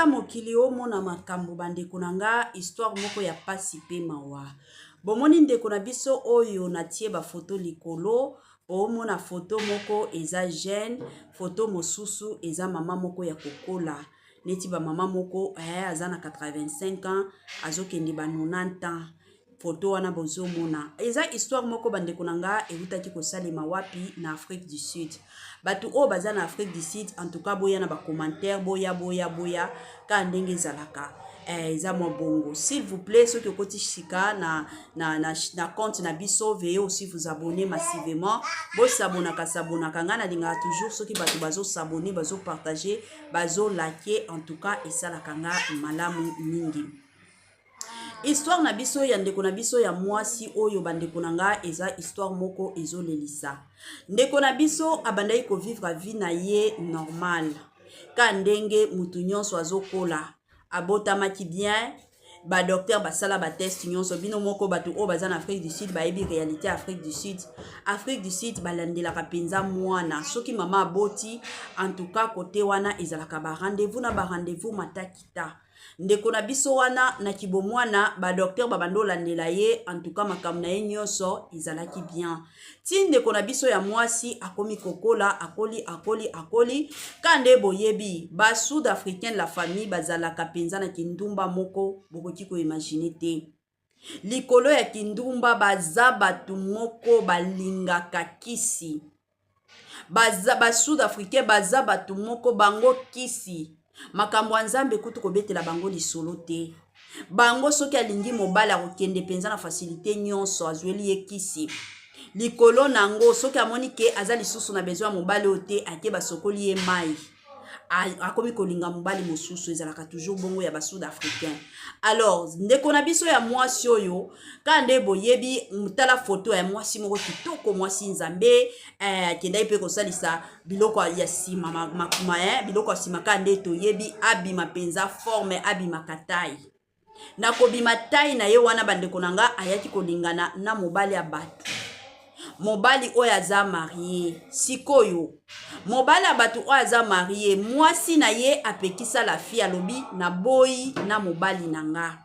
Tala mokili omona makambo bandeko na nga, histoire moko ya pasi pe mawa. Bomoni ndeko na biso oyo natie ba photo likolo, omona photo moko eza jeune, photo mosusu eza mama moko ya kokola neti ba mama moko aza na 85 ans azokende ba 90 ans. Photo wana bozomona eza histoire moko bandeko na nga eutaki kosalema wapi na Afrique du Sud. Bato oyo baza na Afrique du Sud, en tout cas boya na ba commentaire, boya boya boya kaka ndenge ezalaka. Eza mwa bongo. S'il vous plaît, soki okoti sika na compte na biso, veuillez aussi vous abonner massivement. Bosabonaka sabonaka, nga nalingaka toujours soki bato bazo s'abonner, bazo partager, bazo liker, en tout cas esalaka nga malamu mingi. Histoire na biso ya ndeko na biso ya mwasi oyo bandeko na nga eza histoire moko ezolelisa. Ndeko na biso abandaki kovivre vie na ye normal, ka ndenge mutu nyonso azokola, abotamaki bien, ba docteur basala ba test nyonso. Bino moko bato oyo baza na Afrique du Sud bayebi réalité ya Afrique du Sud. Afrique du Sud balandelaka mpenza mwana soki mama aboti, en tout cas kote wana ezalaka ba rendez-vous na ba rendez-vous matakita. Ndeko na biso wana na kibomwana ba docteur babanda olandela ye, en tout cas makambo na ye nyonso ezalaki bien. Ti ndeko na biso ya mwasi akomi kokola, akoli akoli akoli, ka nde boyebi ba sud africain la famille bazalaka mpenza na kindumba moko bokoki koimagine te. Likolo ya kindumba baza bato moko balingaka kisi. Baza ba sud africain baza bato moko bango kisi. Makambo ya Nzambe kutu kobetela bango lisolo te. Bango soki alingi mobali akokende mpenza na facilité nyonso, azweli ye kisi. Likolo nango soki amoni ke aza lisusu na besoin ya mobali oyo te, ake basokoli ye mai, akomi kolinga mobali mosusu. Ezalaka toujours bongo ya ba sud africain. Alors ndeko na biso ya mwasi oyo, kaka nde boyebi, tala photo ya mwasi moko kitoko, mwasi Nzambe, akendaki mpe kosalisa biloko ya nsima, biloko ya nsima, kaka nde toyebi, abima mpenza forme, abimaka taille. Na kobima taille na ye wana, bandeko na nga, ayaki kolingana na mobali ya bato, mobali oyo aza marié. Sikoyo mobali ya bato oyo aza marié, mwasi na ye apekisa la fille, alobi naboyi na mobali na nga.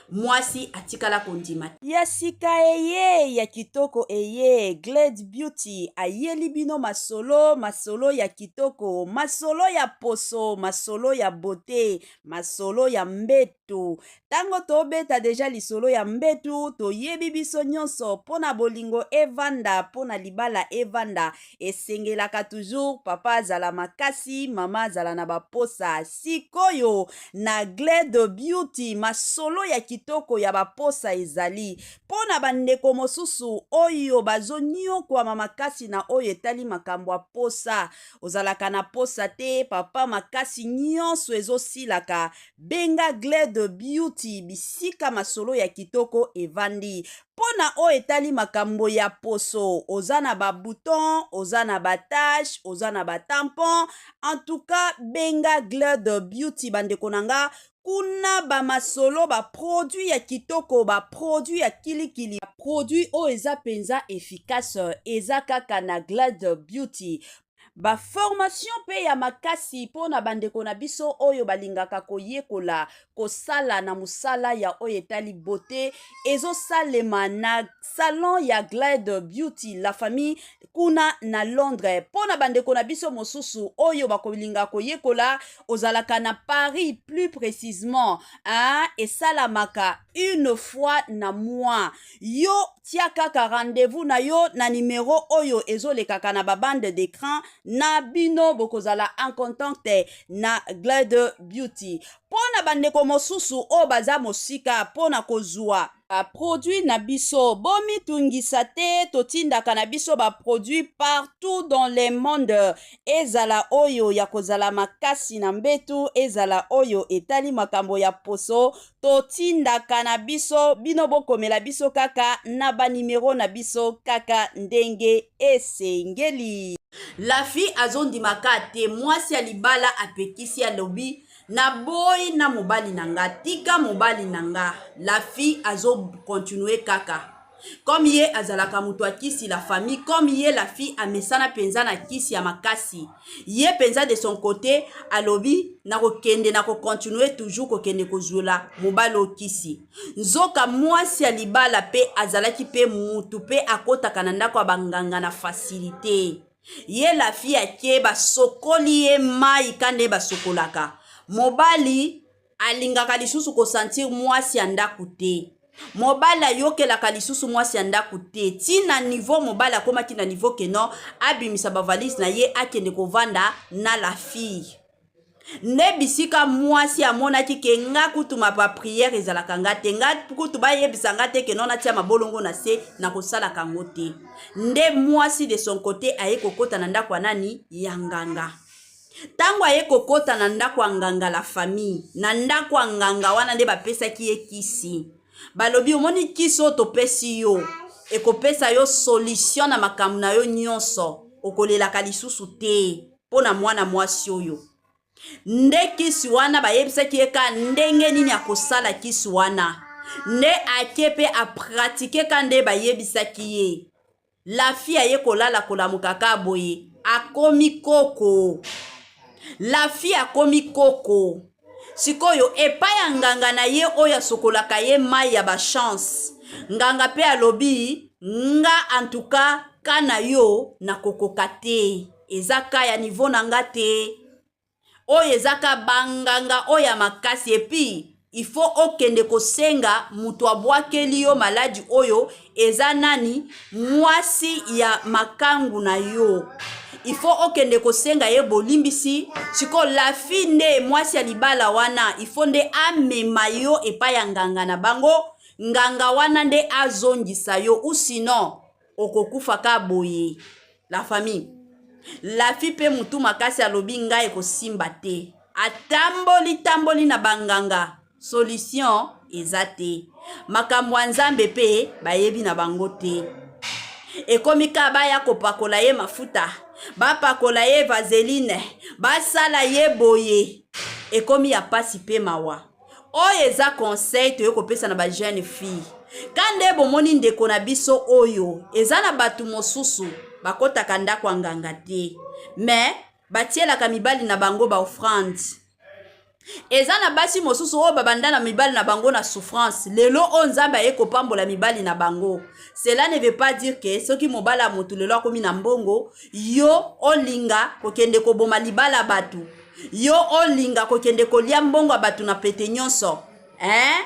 Mwasi atikala kondima. Ya sika eye ya kitoko eye, Glade Beauty ayeli bino masolo, masolo ya kitoko, masolo ya poso, masolo ya beauté, masolo ya mbetu. Ntango tobeta deja lisolo ya mbetu, toyebi biso nyonso mpo na bolingo evanda, mpo na libala evanda, esengelaka toujours papa azala makasi, mama azala na baposa. Sikoyo na Glade Beauty masolo ya kitoko ya baposa ezali mpo na bandeko mosusu oyo bazoniokwama makasi na oyo etali makambo ya posa. Ozalaka na posa te papa, makasi nyonso ezosilaka, benga Glade Beauty, bisika masolo ya kitoko evandi mpo na oyo etali makambo ya poso. Oza na babouton, oza na batache, oza na batampon, en tout cas benga Glade Beauty. Bandeko na nga, kuna bamasolo, baproduit ya kitoko, baproduit ya kilikili, produit oyo eza mpenza efficace, eza kaka na Glade Beauty. Baformation mpe ya makasi mpo na bandeko na biso oyo balingaka koyekola kosala na mosala ya oyo etali beauté ezosalema na salon ya Glade Beauty la famille kuna na Londres. Mpo na bandeko na biso mosusu oyo bakolinga koyekola, ozalaka na Paris plus précisement, hein, esalamaka une fois na mois. Yo tia kaka rendez-vous na yo na numero oyo ezolekaka na babande d'écran na bino, bokozala en contact na Glade Beauty. Mpo na bandeko mosusu oyo baza mosika mpo na kozwa baproduit na biso, bomitungisa te, totindaka na biso baproduit partout dans le monde, ezala oyo ya kozala makasi na mbetu, ezala oyo etali makambo ya poso, totindaka na biso. Bino bokomela biso kaka na banimero na biso kaka ndenge esengeli. La fille azondimaka te, mwasi ya libala apekisi, alobi naboyi na mobali na nga, tika mobali na nga. La fille azokontinue kaka. Comme ye azalaka moto ya kisi, la famille, comme ye la fille amesana mpenza na kisi ya makasi, ye mpenza de son côté alobi nakokende, nakocontinue toujours kokende kozwela mobali oyo kisi. Nzoka mwasi ya libala mpe azalaki mpe mutu mpe akɔtaka na ndako ya banganga na facilité. Ye la fille ake, basokoli ye mai ka nde basokolaka. Mobali alingaka lisusu kosentir mwasi ya ndako te, mobali ayokelaka lisusu mwasi ya ndako te, ntina niveau mobali akomaki na niveau que non, abimisa bavalise na ye, akende kovanda na la fille. Nde bisika mwasi amonaki ke nga kutu baprière ezalaka nga te, nga kutu bayebisa nga te que non, natia mabolongo na se, na kosalaka yango te. Nde mwasi de son côté aye kokɔta na ndako ya nani? Ya nganga. Ntango aye kokɔta na ndako ya nganga, la famille, na ndako ya nganga wana nde bapesaki ye kisi. Balobi: "Omoni kisi oyo topesi yo, ekopesa yo solution na makambo na yo nyonso, okolelaka lisusu te mpo na mwana mwasi oyo." Nde kisi wana bayebisaki ye ka ndenge nini akosala kisi wana. Nde ake mpe apratiquer ka nde bayebisaki ye. La fille aye kolala, kolamuka ka boye, akomi koko. La fille akomi koko. Sikoyo epai ya nganga na ye oyo asokolaka ye mai ya bachance, nganga mpe alobi: "Nga antuka ka na yo nakokoka te, eza ka ya niveau na nga te, oyo eza ka banganga oyo ya makasi. Et puis il faut okende kosenga moto abwakeli yo maladi oyo eza nani? Mwasi ya makangu na yo. Il faut okende kosenga ye bolimbisi." Sikoyo la fille nde mwasi ya libala wana, il faut nde amema yo epai ya nganga na bango, nganga wana nde azongisa yo, ou sinon okokufa ka boye. La famille, la fille mpe mutu makasi, alobi: "Ngai ekosimba te." Atamboli tamboli na banganga, solution eza te. Makambo ya Nzambe mpe bayebi na bango te. Ekomi ka baya kopakola ye mafuta, bapakola ye vaseline, basala ye boye, ekomi ya pasi mpe mawa. Oyo eza conseil toye kopesa na bajeune fille. Ka nde bomoni ndeko na biso oyo, eza na bato mosusu bakɔtaka ndako ya nganga te, me batielaka mibali na bango baoffrande. Eza na basi mosusu oyo babanda na mibali na bango na souffrance, lelo oyo Nzambe aye kopambola mibali na bango. Cela ne veut pas dire que soki mobali ya motu lelo akomi na mbongo, yo olinga kokende koboma libala bato, yo olinga kokende kolia mbongo ya bato na pete nyonso, hein?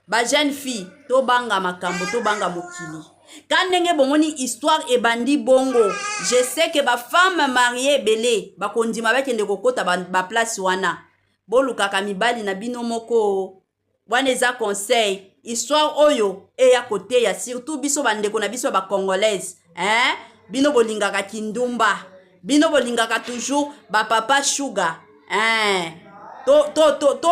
Bajeune fille, tobanga makambo, tobanga mokili. Ka ndenge bomoni histoire ebandi bongo, je sais que bafemme mariée ebele bakondima bakende kokɔta baplace ba wana. Bolukaka mibali na bino moko wana, eza conseil. Histoire oyo eya koteya surtout biso bandeko na biso ya bacongolaise, hein? Bino bolingaka kindumba, bino bolingaka toujours bapapa sugar, hein? Toyoka to, to, to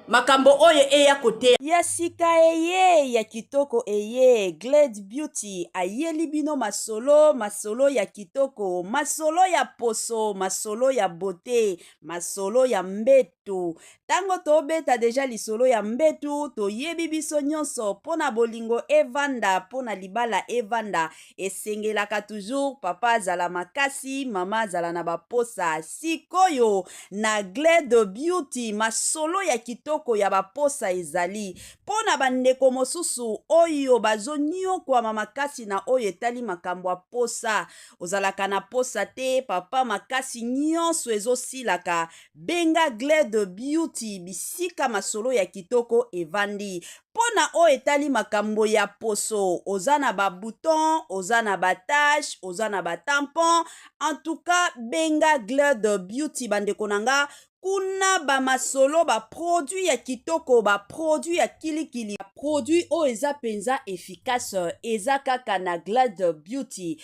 makambo oyo eya koteya. Ya sika eye, ya kitoko eye, Glade Beauty ayeli bino masolo, masolo ya kitoko, masolo ya poso, masolo ya beauté, masolo ya mbetu. Ntango tobeta déjà lisolo ya mbetu, toyebi biso nyonso, mpo na bolingo evanda, mpo na libala evanda, esengelaka toujours papa azala makasi, mama azala na baposa. Sikoyo na Glade Beauty, masolo ya kitoko ya baposa ezali mpo na bandeko mosusu oyo bazoniokwama makasi na oyo etali makambo ya posa. Ozalaka na posa te, papa, makasi nyonso ezosilaka, benga Glade Beauty, bisika masolo ya kitoko evandi. Mpo na oyo etali makambo ya poso, oza na babouton, oza na batache, oza na batampon, en tout cas benga Glade Beauty. Bandeko na nga, kuna bamasolo, baproduit ya kitoko, baproduit ya kilikili, baproduit oyo eza mpenza efficace, eza kaka na Glade Beauty.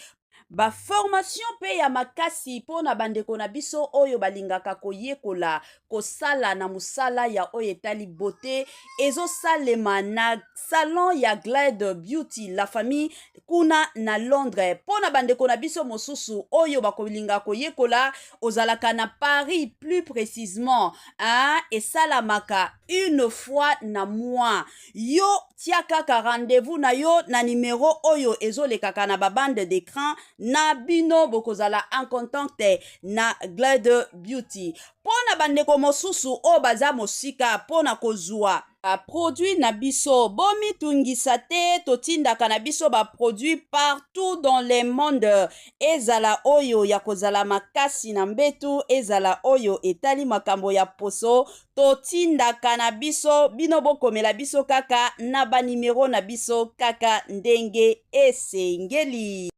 Ba formation pe ya makasi mpo na bandeko na biso oyo balingaka koyekola kosala na mosala ya oyo etali beauté ezosalema na salon ya Glad Beauty La Famille kuna na Londres. Mpo na bandeko na biso mosusu oyo bakolinga koyekola, ozalaka na Paris plus précisement, hein, esalamaka une fois na mois. Yo tia kaka rendez-vous na yo na numero oyo ezolekaka na ba bande d'écran na bino, bokozala en contact na Glad Beauty. Mpo na bandeko mosusu oyo baza mosika mpo na kozwa baproduit na biso, bomitungisa te, totindaka na biso baproduit partout dans le monde, ezala oyo ya kozala makasi na mbetu, ezala oyo etali makambo ya poso, totindaka na biso. Bino bokomela biso kaka na banimero na biso kaka ndenge esengeli.